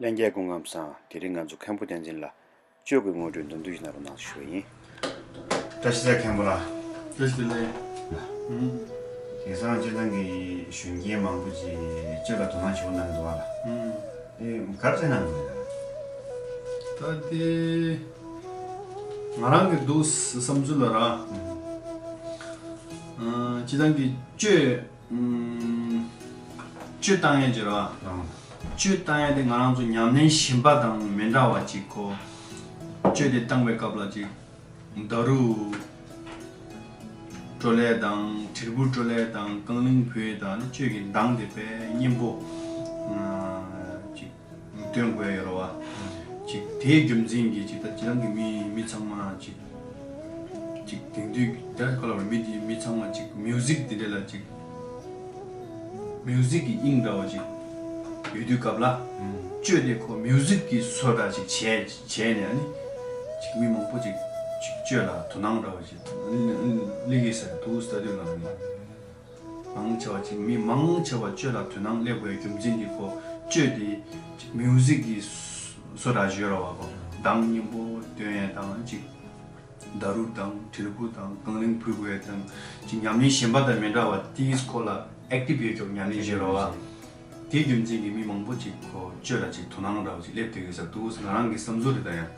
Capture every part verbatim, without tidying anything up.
ལྷན་རྒྱས་སྐུ་ཁམས་བཟང་། དེ་རིང་ང་ཚོ་མཁན་པོ་བསྟན་འཛིན་ལགས་གཅོད་ཀྱི་ངོ་སྤྲོད་མདོར་བསྡུས་ཤིག་གནང་རོགས་གནང་ཞུ་བ་ཡིན། བཀྲ་ཤིས་བདེ་ལེགས་མཁན་པོ་ལགས། བཀྲ་ཤིས་བདེ་ལེགས། ཨུམ། དེང་སང་སྤྱིར་བཏང་གི་གཞོན་སྐྱེས་མང་པོ་ཅིག་གཅོད་ལ་དོ་སྣང་ཆེན་པོ་གནང་གི་འདུག་བ་ལགས། ཨུམ། དེ་ག་རེ་གནང་གི་འདུག་ལགས། ད་དེ་ང་རང་གི་འདུག་བསམ་ཚུལ་ལ་ར། ཨུམ། ཨ། སྤྱིར་བཏང་གི་གཅོད། ཨུམ། གཅོད་བཏང་ཡས་ཅིག་ར། ཨང་། གཅོད་བཏང་ཡས་དེ་ང་རང་ཚོ་ཉམས་ལེན་གཞན་པ་དང་མི་འདྲ་བ་ཅིག་གོ། གཅོད་དེ་བཏང་བའི་སྐབས་ལ་ཅིག་ད་རུ་དཀྲོལ་ཡས་དང་དྲིལ་བུ་དཀྲོལ་ཡས་དང་རྐང་གླིང་བུ་ཡས་དང་ནི་གཅོད་ཀྱི་གདངས་དེ་དཔེ་སྙན་པོ་ཨ་ཅིག་འདོན་དགོས་ཡོད་རེད་བ། ཅིག་དེའི་རྒྱུ་མཚན་གྱིས་ཅིག་ད་ཁྱེད་རང་གི་མི་མི་ཚང་མ་ཅིག་ཅིག་དེང་དུས་ཀྱི་ད་ག་ལ་བ་མི་དེ་མི་ཚང་མ་ཅིག་མིའུ་ཟིག་དེ་འདྲ་ལ་ཅིག་མིའུ་ཟིག་གི་དབྱིངས་འདྲ་བ་ཅིག་ཡོད་དུས་སྐབས་ལ། ཨུམ། གཅོད་དེ་ཁོ་མིའུ་ཟིག་གི་བཟོ་འདྲ་ཅིག་བྱས་བྱས་ནས་ཨ་ནི་ཅིག་མི་མང་པོ་ཅིག་ཅིག་གཅོད་ལ་དོ་སྣང་འདྲ་བ་ཅིག་སླེབས་ཀྱི་ཟེར་འདུག་ལྟ་དུས་ལ་ནི། མང་ཆེ་བ་ཅིག་མི་མང་ཆེ་བ་གཅོད་ལ་དོ་སྣང་སླེབས་དགོས་རྒྱུ་མཚན་གྱི་ཁོ་གཅོད་དེ་ཅིག་མིའུ་ཟིག་གི་བཟོ་འདྲ་ཞིག་ཡོད་རེད་བ་གོ། གདངས་སྙན་པོ་འདོན་ཡས་དང་ཅིག་ད་རུ་དང་དྲིལ་བུ་དང་རྐང་གླིང་བུ་དགོས་ཡས་དང་ཅིག་ཉམས་ལེན་གཞན་པ་དང་མི་འདྲ་བ་ཏིས་ཁོ་ལ་ཨེག་ཊིབ་ཡོད་ཀྱོག་ཉམས་ལེན་ཞིག་རེད་བ། དེའི་རྒྱུ་མཚན་གྱིས་མི་མང་པོ་ཅིག་ཁོ་གཅོད་ལ་ཅིག་དོ་སྣང་འདྲ་བ་ཅིག་སླེབས་བསྡད་ཀྱི་ཟེར་འདུག་ང་རང་གི་བསམ་ཚུལ་རེད་ད་ཡང་།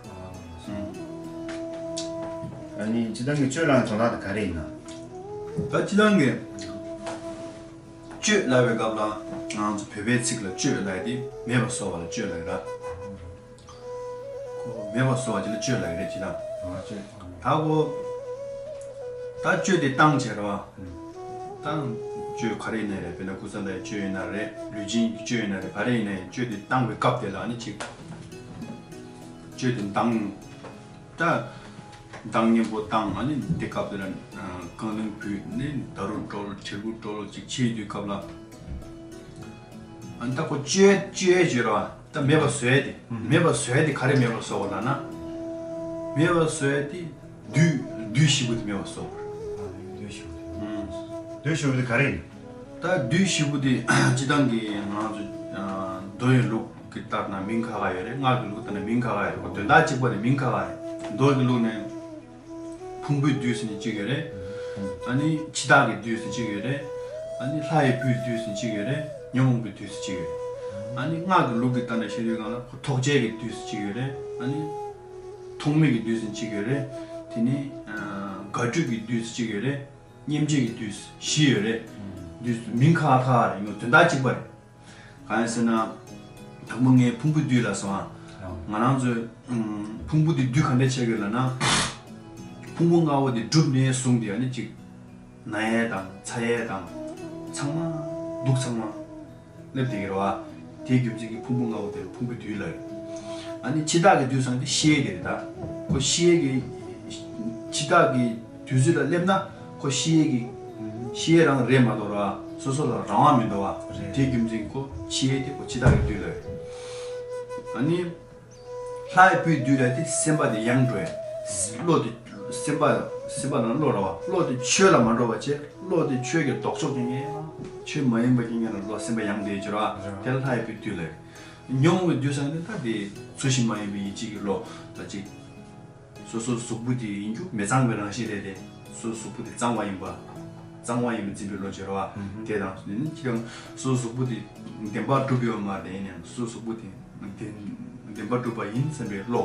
ཨ་ནི་སྤྱིར་བཏང་གི་གཅོད་ལ་དོ་སྣང་དེ་ག་རེ་ཡིན་ན། ད་སྤྱིར་བཏང་གི་གཅོད་ལབ་པའི་སྐབས་ལ་ང་ཚོ་བོད་པའི་ཚིག་ལ་གཅོད་ལབ་ཡ་དེ་མེད་པ་བཟོ་བ་ལ་གཅོད་ལབ་ཡ་ར། ཁོ་མེད་པ་བཟོ་བ་ཅིག་ལ་གཅོད་ལབ་ཡ་རེད་སྤྱིར་བཏང་། ཨ་གཅོད། ད་ཁོ་ད་གཅོད་དེ་བཏང་བྱས་ར་བ། ཨུམ། ད་གཅོད་ག་རེ་ཡིན་ན་རེད། དཔེར་ན་ཀུན་བཟང་དང་གཅོད་ཡིན་ན་རེད། ལུས་ཅན་གྱི་གཅོད་ཡིན་ན་རེད། ག་རེ་ཡིན་ན་ཡང་གཅོད་དེ་བཏང་བའི་སྐབས་དེ་ལ་ནི་ཅིག་གཅོད་དེ་བཏང་། ད་གདངས་སྙན་པོ་བཏང་། ཨ་ནི་འདི་སྐབས་དེ་ལ་རྐང་གླིང་བུས་ནི་ད་རུ་དཀྲོལ། དྲིལ་བུ་དཀྲོལ་ཅིག་བྱེད་དུས་སྐབས་ལ། ཨ་ནི་ད་ཁོ་གཅོད་གཅོད་བྱེད་ར་བ། ད་མེད་པ་བཟོ་ཡས་དེ། ཨུམ། མེད་པ་བཟོ་ཡས་དེ་ག་རེ་མེད་པ་བཟོ་བ་ལབ་ན། མེད་པ་བཟོ་ཡས་དེ་བདུད་བདུད་བཞི་པོ་དེ་མེད་པ་བཟོ་བ་རེད། ཨ་བདུད་བཞི་པོ་དེ། ཨུམ། བདུད་བཞི་པོ་དེ་ག་རེ་ཡིན། ད་བདུད་བཞི་པོ་དེ་སྤྱིར་བཏང་གི་ང་ཚོ་མདོ་ཡི་ལུགས་ཀྱི་ལྟར་ན་མིང་ཁ་ཁ་ཡོད་རེད། སྔགས་ཀྱི་ལུགས་ལྟར་ན་མིང་ཁ་ཁ་ཡོད་རེད། ཁོ་དོན་དག་གཅིག་པ་རེད། མིང་ཁ་ཁ་རེད། མདོ་གི་ལུགས་ནས། ཕུང་པོའི་བདུད་ཟེར་ནས་གཅིག་ཡོད་རེད། ཨ་ནི་འཆི་བདག་གི་བདུད་ཟེར་གཅིག་ཡོད་རེད། ཨ་ནི་ལྷ་ཡི་བུའི་བདུད་ཟེར་གཅིག་ཡོད་རེད། ཉོན་མོངས་པའི་བདུད་ཟེར་གཅིག་ཡོད་རེད། ཨ་ནི་སྔགས་ཀྱི་ལུགས་ཀྱི་ལྟར་ན་བཤད་དུས་སྒང་ལ་ཁོ་ཐོགས་བཅས་ཀྱི་བདུད་ཟེར་གཅིག་ཡོད་རེད། ཨ་ནི་ཐོགས་མེད་ཀྱི་བདུད་ཟེར་གཅིག་ཡོད་རེད། དེ་ནི་ཨ་དགག་སྒྲུབ་ཀྱི་བདུད་ཟེར་གཅིག་ཡོད་རེད། སྙེམས་བྱེད་ཀྱི་བདུད་བཞི་ཡོད་རེད། བདུད་མིང་ཁ་ཁ་རེད། ཡང་དོན་དག་གཅིག་པ་རེད། གང་ཡིན་ཟེར་ན། དང་པོ་ངས་ཕུང་པོའི་བདུད་ལབ་སོང་ཨ། ང་རང་ཚོས་ཨུམ་ཕུང་པོ་དེ་བདུད་ག་འདྲ་ཆགས་ཀྱི་ཡོད་ལབ་ན། ཕུང་པོ་ལྔ་པོ་དེ་གྲུབ་ནས་བཟུང་སྟེ་ཨ་ནི་གཅིག་ན་ཡས་དང་ཚ་ཡས་དང་ཚང་མ་སྡུག་ཚང་མ་སླེབས་བསྡད་ཀྱི་རེད་བ། དེའི་རྒྱུ་མཚན་གྱིས་ཕུང་པོ་ལྔ་པོ་དེ་ལ་ཕུང་པོའི་བདུད་ལབ་ཡོད། ཨ་ནི་འཆི་བདག་གི་བདུད་ཟེར་དེ་ཤི་ཡས་དེ་རེད་ད། ཁོ་ཤི་ཡས་ཀྱི་འཆི་བདག་གི་དུས་ཚོད་ལ་སླེབས་ན་ཁོ་ཤི་ཡས་ཀྱི་ཤི་ཡས་རང་རེད་མ་གཏོགས་ར་སོ་སོ་ལ་རང་དབང་མི་འདུག་བ། རེད། དེའི་རྒྱུ་མཚན་ཁོ་འཆི་ཡས་དེ་ཁོ་འཆི་བདག་གི་བདུད་ལ་རེད། ཨ་ནི་ལྷ་ཡི་བུའི་བདུད་ལ་དེ་སེམས་པ་དེ་ཡང་འགྲོ་ཡས། བློ་དེ་སེམས་པ་སེམས་པ་ནང་བློ་ར་བ། བློ་དེ་ཆོས་ལ་མ་འགྲོ་བ་བྱས། བློ་དེ་ཆོས་ཀྱི་ལྡོག་ཕྱོགས་ཀྱི་ངེས། ཆོས་མ་ཡིན་པ་ཀྱི་ངེས་ལ་བློ་སེམས་པ་ཡང་དེ་བྱོས་ར་བ། དེ་ལ་ལྷ་ཡི་བུའི་བདུད་ལ་རེད། ཉོན་མོངས་པའི་བདུད་ཟེར་ནི་ད་དེ་ཚུལ་བཞིན་མ་ཡིན་པའི་ཡིད་ཆེས་ཀྱི་བློ་ད་ཅིག་སོ་སོའི་གཟུགས་པོ་དེ་ཡིན་རྒྱུ་མི་གཙང་བའི་རང་བཞིན་རེད་དེ། སོ་སོའི་གཟུགས་པོ་དེ་གཙང་བ་ཡིན་པ། གཙང་བ་ཡིན་པ་འཛིན་པའི་བློ་བྱེད་རོ། ཨ། ཨུ་ཧུ། དེ་དང་ནི་ཅི་ཡང་སོ་སོའི་གཟུགས་པོ་དེ་བདེན་པར་གྲུབ་ཡོད་མ་རེད། ཡིན་ཡང་སོ་སོའི་གཟུགས་པོ་དེ་བདེན་བདེན་པར་གྲུབ་པ་ཡིན་བསམ་པའི་བློ།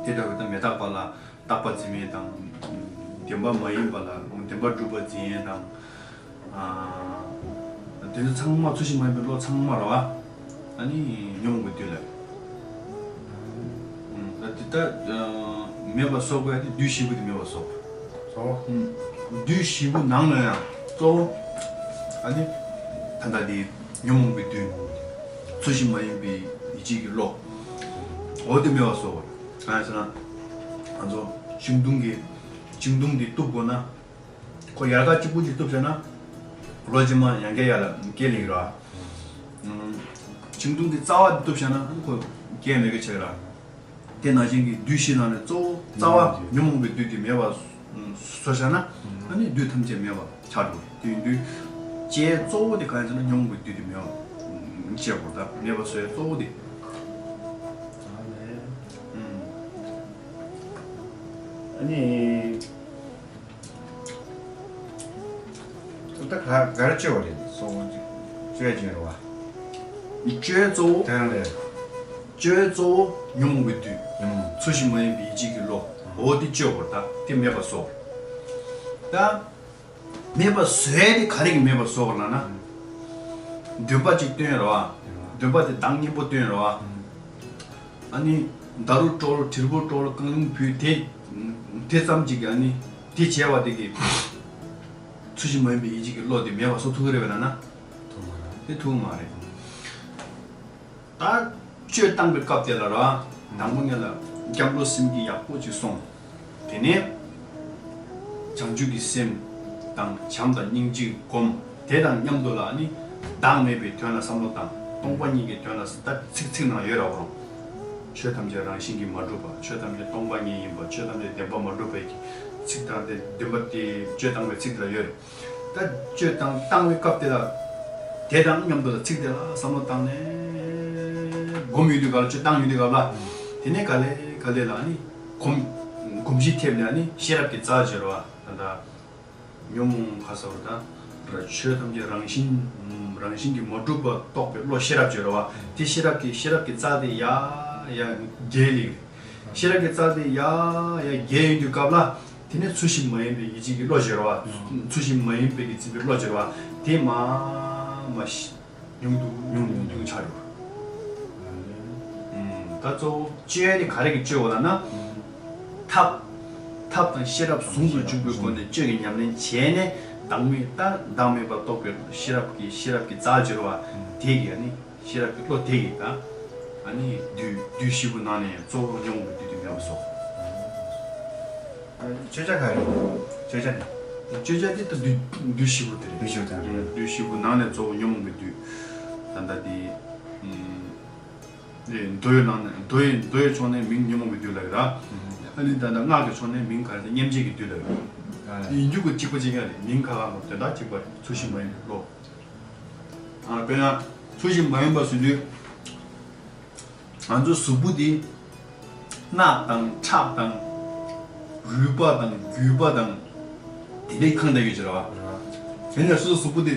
དེ་ལྟ་བུ་དང་མི་རྟག་པ་ལ་རྟག་པ་འཛིན་མཁན་དང་། བདེན་པ་མ་ཡིན་པ་ལ་བདེན་པར་གྲུབ་པ་འཛིན་མཁན་དང་། ཨ། དེ་ཚོ་ཚང་མ་ཚུལ་བཞིན་མ་ཡིན་པའི་བློ་ཚང་མ་རེད་བ། ཨ་ནི་ཉོན་མོངས་པའི་བདུད་ལ། ཨ། ད་དེ་ལྟར་མེད་པ་བཟོ་དགོས་ཡ་དེ་བདུད་བཞི་པོ་དེ་མེད་པ་བཟོ། བཟོ། ཨ། བདུད་བཞི་པོ་ནང་ལ་ཡང་གཙོ་བོ། ཨ་ནི་ད་ལྟ་དེ་ཉོན་མོངས་པའི་བདུད། ཚུལ་བཞིན་མ་ཡིན་པའི་ཡིད་ཆེས་ཀྱི་བློ། འོ་དེ་མེད་པ་བཟོ་དགོས། གང་ཡིན་ཟེར་ན། ང་ཚོ་ཤིང་སྡོང་གི་ཤིང་སྡོང་དེ་གཏུབ་དགོས་ན། ཁོ་ཡལ་ག་གཅིག་པུ་ཅིག་གཏུབ་བྱས་ན། ལོ་རྗེས་མ་ཡང་བསྐྱར་ཡར་ལ་སྐྱེ་ལེ་ཡོད་ར། ཤིང་སྡོང་གི་རྩ་བ་གཏུབ་བྱས་ན་ཁོ་སྐྱེ་མེད་གི་ཆགས་ར། དེ་ནང་བཞིན་གྱི་བདུད་བཞི་ནང་ནས་གཙོ་བོ་རྩ་བ་ཉོན་མོངས་པའི་བདུད་དེ་མེད་པ་བཟོ་བྱས་ན། ཨ་ནི་བདུད་ཐམས་ཅད་མེད་པ་ཆགས་འགྲོ། དེ་ཡིན་དུས་དཔྱད་གཙོ་བོ་དེ་གང་ཡིན་ཟེར་ན་ཉོན་མོངས་པའི་བདུད་དེ་མེད་པ་བྱེད་དགོས། ད་མེད་པ་བཟོ་ཡ་གཙོ་བོ་དེ། ཨ་ནི། ད་ག་ག་རེ་བཅོས་པ་རེད། གཙོ་བོ་བཅོས་བཅོས་རེད་བ། བཅོས་གཙོ་བོ། དེ་རང་རེད། བཅོས་གཙོ་བོ་ཉོན་མོངས་པའི་བདུད། ཉོན་མོངས། ཚུལ་བཞིན་མ་ཡིན་པའི་ཡིད་བྱེད་ཀྱི་བློ། འོ་དེ་བཅོས་དགོས། ད་དེ་མེད་པ་བཟོ། ད་མེད་པ་བཟོ་ཡ་དེ་ག་རེ་གིས་མེད་པ་བཟོ་དགོས་ལབ་ན། འདུན་པ་གཅིག་བཏོན་རེད་བ། འདུན་པ་དེ་གདངས་སྙན་པོ་བཏོན་རེད་བ། ཨ་ནི་ད་རུ་ཀྲོལ་དྲིལ་བུ་ཀྲོལ་རྐང་གླིང་བུ་དེ། དེ་ཙམ་གཅིག་གིས་ཨ་ནི་དེ་བྱས་པ་དེ་གིས་ཚུལ་བཞིན་མ་ཡིན་པའི་ཡིད་བྱེད་ཀྱི་བློ་དེ་མེད་པ་བཟོ་ཐུབ་ཀྱི་རེད་པས་ན་ན། ཐུབ་མ་རེད། དེ་ཐུབ་མ་རེད། ད་བཅོས་བཏང་པའི་སྐབས་དེ་ལ་ར། དང་པོ་ཉིད་ལ་སྐྱབས་འགྲོ་སེམས་བསྐྱེད་ཡག་པོ་ཅིག་སོང་། དེ་ནས་བྱང་ཆུབ་ཀྱི་སེམས་དང་བྱམས་དང་སྙིང་རྗེ་སྒོམ། དེ་དང་མཉམ་དུ་ལ་ནི་བདག་མེད་པའི་དོན་ལ་བསམ་བློ་བཏང་། སྟོང་པ་ཉིད་ཀྱི་དོན་ལ་ད་ཚིག་ཚིག་ནང་ཡོད་ར་བ་རུང་། ཆོས་ཐམས་ཅད་རང་བཞིན་གྱིས་མ་གྲུབ་པ། ཆོས་ཐམས་ཅད་སྟོང་པ་ཉིད་ཡིན་པ། ཆོས་ཐམས་ཅད་བདེན་པར་མ་གྲུབ་པའི་ཚིག་དང་དེ་བདེན་པ་དེ་བཅོས་བཏང་བའི་ཚིག་དེ་ལ་ཡོད་རེད། ད་བཅོས་བཏང་བཏང་བའི་སྐབས་དེ་ལ། དེ་དང་མཉམ་དུ་ལ་ཚིག་དེ་ལ་བསམ་བློ་བཏང་ནས་སྒོམ་ཡོང་དུས་སྐབས་ལ། བཅོས་བཏང་ཡོང་དུས་སྐབས་ལ། དེ་ནས་ག་ལེ་ག་ལེ་ལ་ནི་གོམས་གོམས་གཤིས་ཐེབས་ནས་ནི་ཤེས་རབ་ཀྱི་རྩལ་སྦྱོར་བ། ད་ལྟ་ཉོན་མོངས་ཁ་སོར་ད་ཆོས་ཐམས་ཅད་རང་བཞིན་རང་བཞིན་གྱིས་མ་གྲུབ་པ་རྟོགས་པའི་བློ་ཤེས་རབ་སྦྱོར་བ། དེ་ཤེས་རབ་ཀྱི་ཤེས་རབ་ཀྱི་རྩལ་དེ་ཡ་ཡ་རྒྱས་ལེགས། ཤེས་རབ་ཀྱི་རྩལ་དེ་ཡ་ཡ་རྒྱས་ཡོང་དུས་སྐབས་ལ། དེ་ནས་ཚུལ་བཞིན་མ་ཡིན་པའི་ཡིད་བྱེད་ཀྱི་བློ་སྦྱོར་བ། ཚུལ་བཞིན་མ་ཡིན་པའི་གི་འཛིན་པའི་བློ་སྦྱོར་བ་དེ་མ་མ་ཤི་ཉུང་དུ་ཉུང་དུ་ཉུང་དུ་ཆགས་འགྲོ། ད་གཙོ་བོ་བཅོས་ནི་ག་རེ་གི་བཅོས་བ་ལ་ན། ཐབས་ཐབས་དང་ཤེས་རབ་ཟུང་དུ་འཇུག་པའི་སྒོ་ནས་བཅོས་ཀྱི་ཉམས་ལེན་བྱས་ནས་བདག་མེད་ད་བདག་མེད་པ་རྟོགས་པའི་ཤེས་རབ་ཀྱི་ཤེས་རབ་ཀྱི་རྩལ་སྦྱོར་བ་དེ་གི་ནི། ཤེས་རབ་ཀྱི་བློ་དེ་ཡིས་ད། ཨ་ནི་བདུད་བདུད་བཞི་པོ་ནང་ནས་གཙོ་བོ་ཉོན་མོངས་པའི་བདུད་དེ་མེད་པ་བཟོ། བཅོས་བྱ་ག་རེ། བཅོས་བྱ་དེ། བཅོས་བྱ་དེ་ད་བདུད་བདུད་བཞི་པོ་དེ་རེད། བདུད་བཞི་པོ་དེ་རེད། བདུད་བཞི་པོ་ནང་ནས་གཙོ་བོ་ཉོན་མོངས་པའི་བདུད། ད་ལྟ་དེ། མདོའི་ནང་ནས་མདོའི་མདོའི་ཕྱོགས་ནས་མིང་ཉོན་མོངས་པའི་བདུད་ལབ་ཡོད་ར། ཨ་ནི་ད་ལྟ་སྔགས་ཀྱི་ཕྱོགས་ནས་མིང་ག་རེ་ཟེར། སྙེམས་བྱེད་ཀྱི་བདུད་ལབ་ཡོད། ཡིན་རྒྱུ་གི་གཅིག་པ་གཅིག་རྐྱང་རེད། མིང་ཁ་ཁ་དོན་དག་གཅིག་པ་རེད། ཚུལ་བཞིན་མ་ཡིན་པའི་བློ། ཨ་དཔེར་ན་ཚུལ་བཞིན་མ་ཡིན་པ་ཟེར་དུས། ང་ཚོ་གཟུགས་པོ་འདི་རྣག་དང་ཁྲག་དང་རུས་པ་དང་རྒྱུས་པ་དང་དེ་འདྲའི་ཁེངས་བསྡད་ཡོད་ཀྱི་རེད་བ། དེ་ནས་སོ་སོ་གཟུགས་པོ་འདི་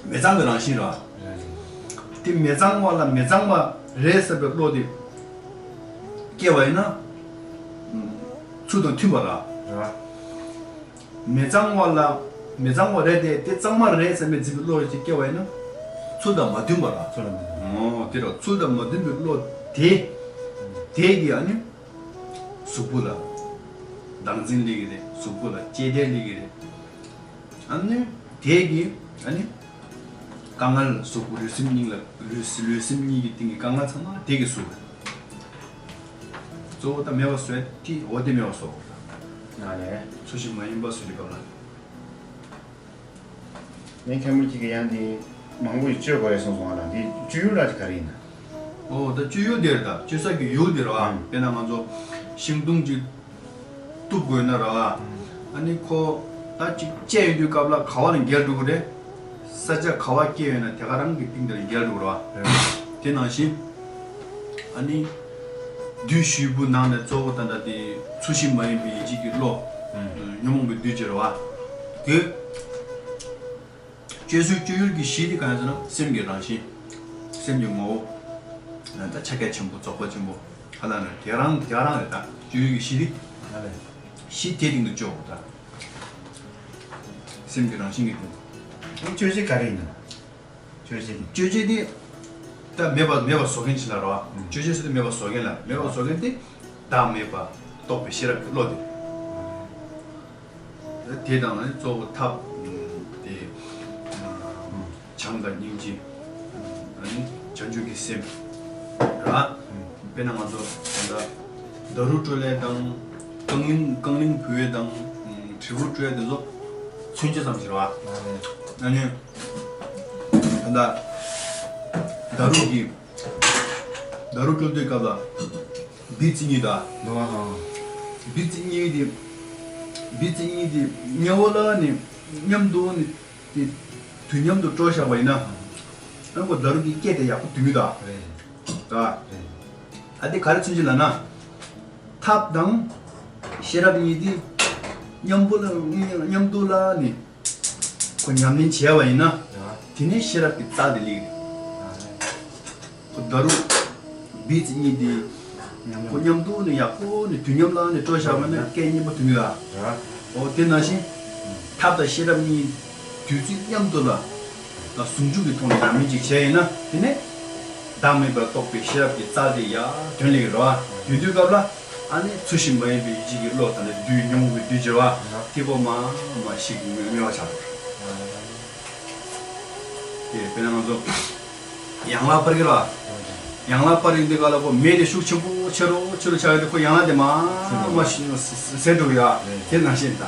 མི་གཙང་གི་རང་བཞིན་རེད་བ། དེ་མི་གཙང་བ་ལ་མི་གཙང་བ་རེད་བསམ་པའི་བློ་དེ་སྐྱེ་བ་ཡིན་ན། ཚུལ་དང་མཐུན་པ་རེད་བ། མི་གཙང་བ་ལ་མི་གཙང་བ་རེད་དེ། དེ་གཙང་མ་རེད་བསམ་པའི་འཛིན་པའི་བློ་ཞིག་སྐྱེ་བ་ཡིན་ན། ཚུལ་དང་མ་མཐུན་པ་ར། ཚུལ་དང་མ་མཐུན། ཨོ་དེ་ར། ཚུལ་དང་མ་མཐུན་པའི་བློ་དེ། དེ་གིས་ཨ་ནི་གཟུགས་པོ་ལ་བདག་འཛིན་སླེབས་ཀྱི་རེད། གཟུགས་པོ་ལ་ལྕེ་ལྡེར་སླེབས་ཀྱི་རེད། ཨ་ནི་དེ་གིས་ཨ་ནི་དཀའ་ངལ། གཟུགས་པོ་ལུས་སེམས་གཉིས་ལ་ལུས་ལུས་སེམས་གཉིས་ཀྱི་སྟེང་གི་དཀའ་ངལ་ཚང་མ་དེ་གིས་བཟོས། གཙོ་བོ་ད་མེད་པ་བཟོས་ཏེ། འོ་དེ་མེད་པ་བཟོ་དགོས། ཨ་ལས། ཚུལ་བཞིན་མ་ཡིན་པ་བཟོས་ཀྱི་སྐབས་ལ། ངས་མཁན་པོ་ཁྱེད་ཀྱི་ཡང་འདི་མང་པོ་ཞིག་བཅོས་དགོས་རེད་གསུངས་སོང་། ང་ལ་འདི་བཅོས་ཡུལ་ར་ཅིག་ག་རེ་ཡིན་ན། ཨོ་ད་བཅོས་ཡུལ་འདིར་ད་བཅོས་ས་གི་ཡུལ་འདིར་བ། ཨང་། དཔེར་ན་ང་ཚོ་ཤིང་སྡོང་ཅིག་གཏུབ་དགོས་ན་ར་བ། ཨ་ནི་ཁོ་ད་ཅིག་བཅད་ཡོང་དུས་སྐབས་ལ་ག་བ་ལ་འགྱེལ་འགྲོ་གི་རེད། ས་ཆ་ག་བ་སྐྱེས་ཡོད་ན་དེ་ག་རང་གི་སྟེང་དེར་འགྱེལ་འགྲོ་གི་རེད་བ། རེད། དེ་ནང་བཞིན་ཨ་ནི་བདུད་བཞི་པོ་ནང་ནས་གཙོ་བོ་ད་ལྟ་དེ་ཚུལ་བཞིན་མ་ཡིན་པའི་ཡིད་བྱེད་ཀྱི་བློ། ཨང་། ཉོན་མོངས་པའི་བདུད་ཅིག་རེད་བ། དེ། བཅོས་ཚུལ་བཅོས་ཡུལ་གྱི་གཞི་དེ་གང་ཡིན་ཟེར་ན་སེམས་ཀྱི་རང་བཞིན། སེམས་ཀྱི་ངོ་བོ། ད་ཕྱག་རྒྱ་ཆེན་པོ་རྫོགས་པ་ཆེན་པོ་ཧ་ལམ་ནི་དེ་རང་དེ་རང་རེད། ད་བཅོས་ཡུལ་གྱི་གཞི་དེ། ཨ་ལས། གཞི་དེ་སྟེང་དུ་བཅོས་དགོས། ད་སེམས་ཀྱི་རང་བཞིན་གྱི་སྟེང་དུ། ཨ་བཅོས་བྱེད་ག་རེ་ཡིན་ན། བཅོས་བྱེད་དེ། བཅོས་བྱེད་དེ། ད་མེད་པ་མེད་པ་བཟོ་མཁན་ཅིག་ལ་རོ། ཨ་བཅོས་བྱེད་ཟེར་དུས་མེད་པ་བཟོ་མཁན་ལ། མེད་པ་བཟོ་མཁན་དེ་བདག་མེད་པ་རྟོགས་པའི་ཤེས་རབ་ཀྱི་བློ་དེ། དེ་དང་ནི་གཙོ་བོ་ཐབས་དེ་བྱམས་དང་སྙིང་རྗེ། ཨ་ནི་བྱང་ཆུབ་ཀྱི་སེམས་ར། དཔེར་ན་ང་ཚོ་ད་ལྟ་ད་རུ་ཀྲོ་ལེ་དང་རྐང་གླིང་རྐང་གླིང་བུ་ཡེ་དང་དྲིལ་བུ་ཀྲོ་ཡེ་དེ་ཚོ་མཚོན་བྱེད་ཙམ་ཞིག་རེད་བ། ཨ་ནི་ད་ལྟ་ད་རུ་གི་ད་རུ་ཀྲོ་དུས་སྐབས་ལ་བི་ཙི་གཉིས་ད། ཨ་ཧ། བི་ཙི་གཉིས་དེ་བི་ཙི་གཉིས་དེ་དམྱལ་བ་ལ་ནི་མཉམ་དུ་ནི་དེ་དུས་མཉམ་དུ་ཀྲོ་བཞག་པ་ཡིན་ན། ཨ་ཁོ་ད་རུ་གི་སྐད་དེ་ཡག་པོ་འདོན་གི་ད། རེད། ད། རེད། ཨ་དེ་ག་རེ་མཚོན་བྱེད་ལབ་ན། ཐབས་དང་ ཤེས་རབ་གཉིས་དེ་མཉམ་པོ་ལ་མཉམ་དུ་ལ་ནི་ཁོ་ཉམས་ལེན་བྱས་པ་ཡིན་ན། དེ་ནས་ཤེས་རབ་ཀྱི་རྩལ་དེ་སླེབས་རེད། ཁོ་ད་རུང་བི་ཙི་གཉིས་དེ་ཁོ་མཉམ་དུ་ནི་ཡག་པོ་ནི་དུས་མཉམ་ལ་ནི་སྤྲོ་བཞག་པ་ན་སྐད་སྙན་པོ་ཐོན་གི་ཡོད། འོ་དེ་ནང་བཞིན་ཐབས་དང་ཤེས་རབ་གཉིས་དུས་ཚོད་མཉམ་དུ་ལ། ད་ཟུང་འཇུག་གི་ཐོག་ནས་ཉམས་ལེན་ཅིག་བྱས་ཡིན་ན། དེ་ནས་བདག་མེད་པར་རྟོགས་པའི་ཤེས་རབ་ཀྱི་རྩལ་དེ་ཡར་ཐོན་ལེ་རོ། དེ་དུས་སྐབས་ལ་ཨ་ནི་ཚུལ་བཞིན་མ་ཡིན་པའི་ཡིད་བྱེད་ཀྱི་བློ་དང་ནི་བདུད་ཉོན་མོངས་པའི་བདུད་བྱེད་པ་དེ་ཁོ་མ་མ་ཞིག་མེད་པ་ཆགས་འགྲོ། དེ་དཔེར་ན་ང་ཚོ་ཡན་ལག་པར་གྱི་རོ། ཡན་ལག་པར་ཡིན་དུས་སྐབས་ལ་ཁོ་མེ་དེ་ཤུགས་ཆེན་པོ་ཆེ་རུ་ཆེ་རུ་ཆགས་ཡོད་དུས་ཁོ་ཡན་ལག་དེ་མ་མ་ཟད་འགྲོ་གི་ཡ། དེ་ནང་བཞིན་ད།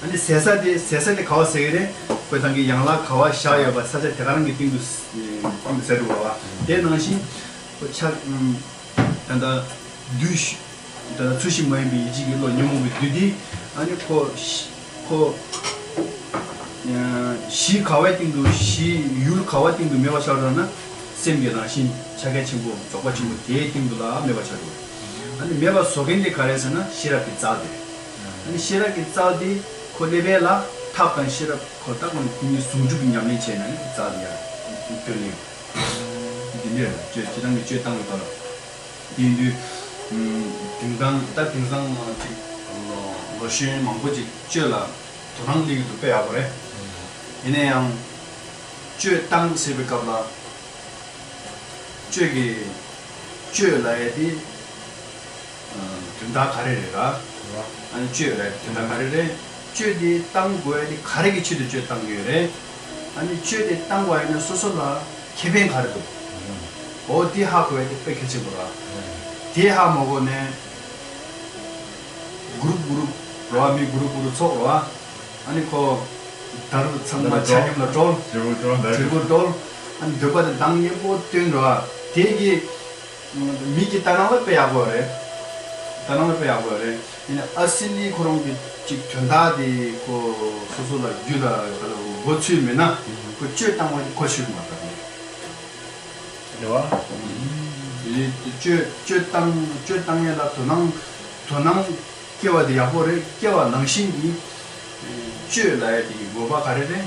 ཨ་ནི་ཟད་ས་དེ་ཟད་ས་དེ་ག་བ་ཟེར་གི་རེད། ཁོས་ཐང་གི་ཡན་ལག་ག་བ་བཞག་ཡོད་པ་ས་ཆ་དེ་ག་རང་གི་སྟེང་དུ་ཟད་འགྲོ་བ། དེ་ནང་བཞིན་ཁོ་ཆ་ད་ལྟ་བདུད་ད་ལྟ་ཚུལ་བཞིན་མ་ཡིན་པའི་ཡིད་བྱེད་ཀྱི་བློ་ཉོན་མོངས་པའི་བདུད་དེ། ཨ་ནི་ཁོ་ཁོ་གཞི་ག་བའི་སྟེང་དུ་གཞི་ཡུལ་ག་བའི་སྟེང་དུ་མེད་པ་ཆགས་འགྲོ་ན། སེམས་ཀྱི་རང་བཞིན་ཕྱག་རྒྱ་ཆེན་པོ་རྫོགས་པ་ཆེན་པོ་དེའི་སྟེང་དུ་ལ་མེད་པ་ཆགས་འགྲོ། ཨ་ནི་མེད་པ་བཟོ་མཁན་དེ་ག་རེ་ཟེར་ན་ཤེས་རབ་ཀྱི་རྩལ་དེ། ཨ་ནི་ཤེས་རབ་ཀྱི་རྩལ་དེ་ཁོ་སླེབས་པས་ལ་ཐབས་དང་ཤེས་རབ་ཁོ་ད་ཁོ་ནི་དེ་གཉིས་ཟུང་འཇུག་གི་ཉམས་ལེན་བྱས་ན་ནི་རྩལ་དེ་ཡར་ཐོན་ནས། འདི་འདྲ་སྤྱོད་སྤྱི་བཏང་གི་སྤྱོད་སྟངས་ལ་ལྟ་ལ། དེ་ཡིན་དུས། དེང་སང་ད་དེང་སང་ཅིག་ལོ་ལོ་གཞོན་མང་པོ་ཅིག་སྤྱོད་ལ་དོ་སྣང་སླེབས་ཀྱི་འདུག་དཔེ་ཡག་པོ་རེད། ཡིན་ན་ཡང་། སྤྱོད་སྟངས་ཟེར་བའི་སྐབས་ལ། སྤྱོད་ཀྱི། སྤྱོད་ལ་ཡ་དེ། དོན་དག་ག་རེ་རེད་ར། ཨ་ནི་སྤྱོད་ལ་ཡ་དེ་དོན་དག་ག་རེ་རེད། སྤྱོད་དེ་བཏང་དགོས་ཡ་དེ་ག་རེ་གི་ཆེད་དུ་སྤྱོད་བཏང་གི་ཡོད་རེད། ཨ་ནི་སྤྱོད་དེ་བཏང་བ་ཡིན་ན་སོ་སོ་ལ་ཁེ་ཕན་ག་རེ་འདུག་འོ་དེ་ཧ་གོ་ཡ་དེ་དཔེ་གལ་ཆེན་པོ་ར། དེ་ཧ་མ་གོ་ནས། གུ་རུབ་གུ་རུབ་རོ་བ། མི་གུ་རུབ་གུ་རུབ་ཚོགས་རོ་བ། ཨ་ནི་ཁོ་ད་རུ་ཚང་མ་ཆ་མཉམ་ལ་འགྲོ། དྲིལ་བུ་འགྲོ། ད་དྲིལ་བུ་འགྲོ། ཨ་ནི་འདོད་པ་དེ་གདངས་སྙན་པོ་བཏོན་རོ་བ། དེ་གི་མི་གི་ལྟ་སྣང་ལ་དཔེ་ཡག་པོ་རེད། ལྟ་སྣང་ལ་དཔེ་ཡག་པོ་རེད། ཡིན་ན་ཨ་སི་ལི་ཁོ་རང་གི་ཅིག་དོན་དག་དེ་ཁོ་སོ་སོ་ལ་རྒྱུད་ལ་ག་ལ་མགོ་ཚོས་མེད་ན་ཁོ་སྤྱོད་བཏང་བ་གི་གོ་ཆོད་མ་ཐག་རེད། རེད་བ། དེ་སྤྱོད་སྤྱོད་བཏང་སྤྱོད་བཏང་ཡས་ལ་དོ་སྣང་དོ་སྣང་སྐྱེ་བ་དེ་ཡག་པོ་རེད། སྐྱེ་བ་ནང་བཞིན་གྱི་སྤྱོད་ལ་ཡ་དེ་གི་དགོས་པ་ག་རེ་རེད།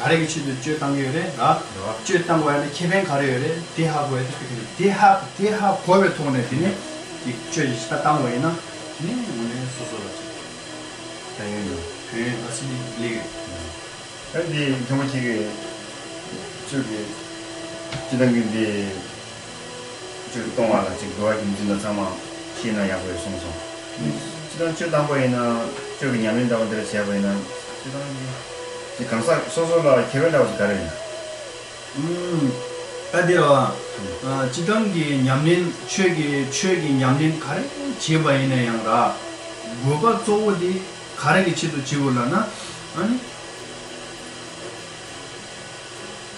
ག་རེ་གི་ཆེད་དུ་སྤྱོད་བཏང་གི་ཡོད་རེད་ལ། རེད་བ། སྤྱོད་བཏང་བ་ཡིན་ན་ཁེ་ཕན་ག་རེ་ཡོད་རེད། དེ་ཧ་གོ་ཡ་དེ་ཁེ་ཕན་རེད། དེ་ཧ་དེ་ཧ་གོ་བའི་ཐོག་ནས་དེ་ནས་དེ་སྤྱོད་ཞིག་ད་བཏང་བ་ཡིན་ན་དེ་ནས་དངོས་གནས་སོ་སོ་ལ་ཅིག་ད་ཡོད་ནོ་ཕན་ཨ་སི་ལི་ལེགས་རེད། ཨ་འདི་མཐོང་མ་ཁྱེད་ཀྱིས་ཁྱོད་ཀྱིས་སྤྱི་བཏང་གི་འདི་སྤྱོད་གཏོང་བ་ལ་ཅིག་འགྲོ་བ་རྒྱུ་འཛིན་ལ་ཚང་མ་ཤེས་ན་ཡག་པོ་ཡོད་གསུངས་སོང་། སྤྱི་བཏང་སྤྱོད་བཏང་པ་ཡིན་ན་སྤྱོད་ཀྱི་ཉམས་ལེན་འདྲ་བ་འདི་ལ་བྱས་པ་ཡིན་ན་སྤྱི་བཏང་གི་གང་ཟག་སོ་སོ་ལ་ཁེ་ཕན་འདྲ་བ་ཞིག་ག་རེ་ཡིན་ན། ཨུམ། ད་འདི་ར་བ། ཨ་སྤྱི་བཏང་གི་ཉམས་ལེན་ཆོས་ཀྱི་ཆོས་ཀྱི་ཉམས་ལེན་ག་རེ་བྱེད་པ་ཡིན་ན་ཡང་ར། དགོས་པ་གཙོ་བོ་དེ་ག་རེ་གི་ཆེད་དུ་བྱེད་དགོས་ལབ་ན། ཨ་ནི།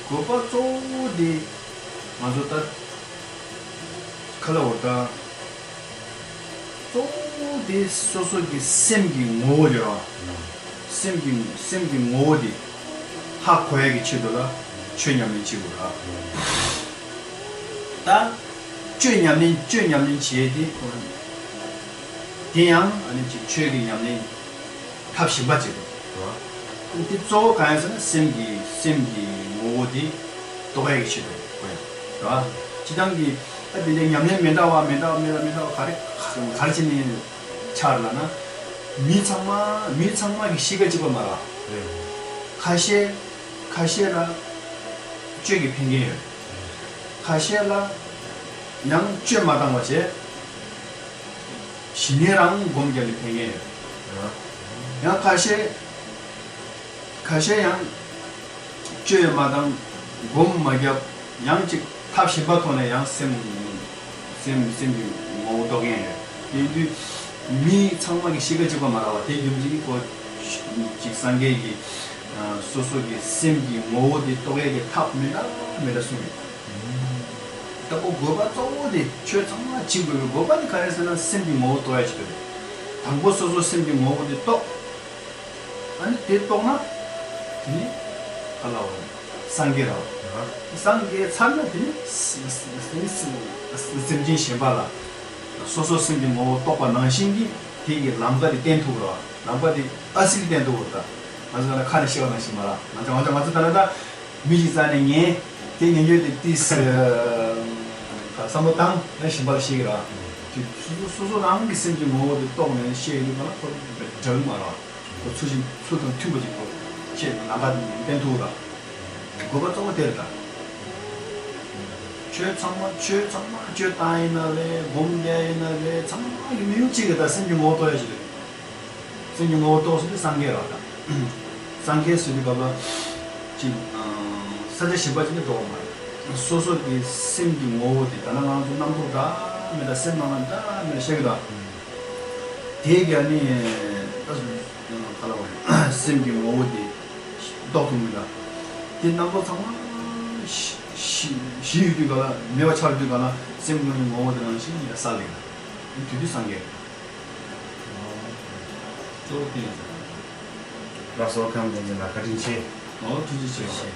དགོས་པ་གཙོ་བོ་དེ་ང་ཚོ་ད་ཁ་ལ་འོ་ད་གཙོ་བོ་དེ་སོ་སོ་གི་སེམས་ཀྱི་ངོ་བོ་རེད་བ། སེམས་ཀྱི་སེམས་ཀྱི་ངོ་བོ་དེ་ཧ་གོ་ཡ་གི་ཆེད་དུ་ལ་ཆོས་ཉམས་ལེན་བྱེད་དགོས་ར། ད་སྤྱོད་ཉམས་ལེན་སྤྱོད་ཉམས་ལེན་བྱེད་དེ་ཁོ་དེ་ཡང་ཨ་ནི་ཅིག་ཆོས་ཀྱི་ཉམས་ལེན། ཐབས་གཞན་པ་ཅིག་རེད། འདི་གཙོ་བོ་གང་ཡིན་ཟེར་ན་སེམས་ཀྱི་སེམས་ཀྱི་ངོ་བོ་དེ་རྟོགས་ཡག་གི་ཆེད་དུ་གོ་ཡག་རེད་བ། སྤྱི་བཏང་གི་ཨ་དེ་འདྲའི་ཉམས་ལེན་མི་འདྲ་བ་མི་འདྲ་བ་མི་འདྲ་མི་འདྲ་བ་ག་རེ་ག་རེ་བྱས་ནས་ཆགས་ལབ་ན། མི་ཚང་མ་མི་ཚང་མ་གི་གཤིས་ཀ་གཅིག་པ་མ་རེད་བ། ཁ་ཤས་ཁ་ཤས་ལ་སྤྱོད་ཀྱི་ཕན་ཁེ་ཡོད། ཁ་ཤས་ལ་ཡང་སྤྱོད་མ་བཏང་བ་བྱས། ཞི་གནས་རང་སྒོམ་རྒྱབ་ནས་ཕན་ངེས་ཡོད། ཡང་ཁ་ཤས་ཁ་ཤས་ཡང་སྤྱོད་མ་བཏང་སྒོམ་མ་རྒྱབ་ཡང་ཅིག་ཐབས་གཞན་པ་ཐོག་ནས་ཡང་སེམས་སེམས་སེམས་ཀྱི་ངོ་བོ་རྟོགས་མཁན་ཡོད། དེ་དུས་མི་ཚང་མ་གི་གཤིས་ཀ་གཅིག་པ་མ་རེད་བ། དེ་རྒྱུ་མཚན་གྱིས་ཁོ་ཅིག་སངས་རྒྱས་ཀྱིས་སོ་སོ་གི་སེམས་ཀྱི་ངོ་བོ་དེ་རྟོགས་ཡས་ཀྱི་ཐབས་མི་འདྲ་མི་འདྲ་གསུངས་ཡོད། ད་ཁོ་དགོས་པ་གཙོ་བོ་དེ་ཆོས་ཚང་མ་བྱེད་དགོས་པའི་དགོས་པ་དེ་ག་རེ་ཟེར་ན་སེམས་ཀྱི་ངོ་བོ་རྟོགས་ཡ་ཅིག་རེད། དང་པོ་སོ་སོ་སེམས་ཀྱི་ངོ་བོ་དེ་རྟོགས། ཨ་ནི་དེ་རྟོགས་ན་དེ་ནི་ག་ལ་བ་སངས་རྒྱས་ར་བ། སངས་རྒྱས་ཚར་ན་དེ་ནི་སེམས་ཅན་གཞན་པ་ལ་སོ་སོ་སེམས་ཀྱི་ངོ་བོ་རྟོགས་པ་ནང་བཞིན་གྱི། དེ་གི་ལམ་ཀ་དེ་བསྟན་ཐུབ་རོགས། ལམ་ཀ་དེ་ཨ་སི་ལི་བསྟན་ཐུབ་རོགས། ད་ང་ཚོ་ན་ཁ་ནས་བཤད་པ་ནང་བཞིན་མ་ར། ང་ཚོ་ང་ཚོ་ང་ཚོ་ད་ན་ད་མི་ཞིག་རྩ་ནས་ངན་དེ་ཉན་རྒྱུ་དེ་ཏིས་བསམ་བློ་བཏང་ནས་གཞན་པ་ལ་བཤད་ཀྱི་ར། དེ་སོ་སོ་སོ་སོ་རང་གི་སེམས་ཀྱི་ངོ་བོ་དེ་རྟོགས་ནས་བཤད་ཡོད་པ་ན་ཁོ་འདྲ་གི་མ་ར། ཁོ་ཚུལ་བཞིན་ཚུལ་དང་མཐུན་པ་ཅིག་ཁོ་བཤད་ནས་ལམ་ཀ་དེ་བསྟན་ཐུབ་ར། དགོས་པ་གཙོ་བོ་དེ་རེད་ད། ཆོས་ཚང་མ་ཆོས་ཚང་མ་སྤྱོད་སྟངས་ཡིན་ན་རེད། སྒོམ་བཟླས་ཡིན་ན་རེད། ཚང་མ་ཡུམ་ཡུམ་གཅིག་གི་ད་སེམས་ཀྱི་ངོ་བོ་རྟོགས་ཡ་ཞིག་རེད། སེམས་ཀྱི་ངོ་བོ་རྟོགས་ཟེར་དུས་སངས་རྒྱས་རེད་ད། སངས་རྒྱས་ཟེར་དུས་སྐབས་ལ་ཅིག་ས་ཆ་གཞན་པ་ཅིག་ནས་འགྲོ་བ་མ་རེད། སོ་སོ་གི་སེམས་ཀྱི་ངོ་བོ་དེ་ད་ན་ང་ཚོ་རྣམ་རྟོག་འདྲ་མི་འདྲ་སེམས་ནང་ལ་འདྲ་མི་འདྲ་ཤར་གི་ད། དེ་ག་ནི་ད་ག་ལ་བ་རེད། སེམས་ཀྱི་ངོ་བོ་དེ་རྟོགས་ཐུབ་མི་འདྲ། དེ་རྣམ་རྟོག་ཚང་མ་ཞི་ཞི་ཞི་ཡོད་དུས་ག་ལ་མེད་པ་ཆགས་དུས་ག་ལ་སེམས་ཀྱི་ངོ་བོ་དེ་རང་བཞིན་གྱིས་གསལ་ལེ་གི་ད། དེ་དུས་སངས་རྒྱས། གཙོ་བོ་དེ་ཡིན། ལགས་སོ། ཁམས་བདེ་ལགས་བཀའ་དྲིན་ཆེ། ཨོ་ཐུགས་རྗེ་ཆེ།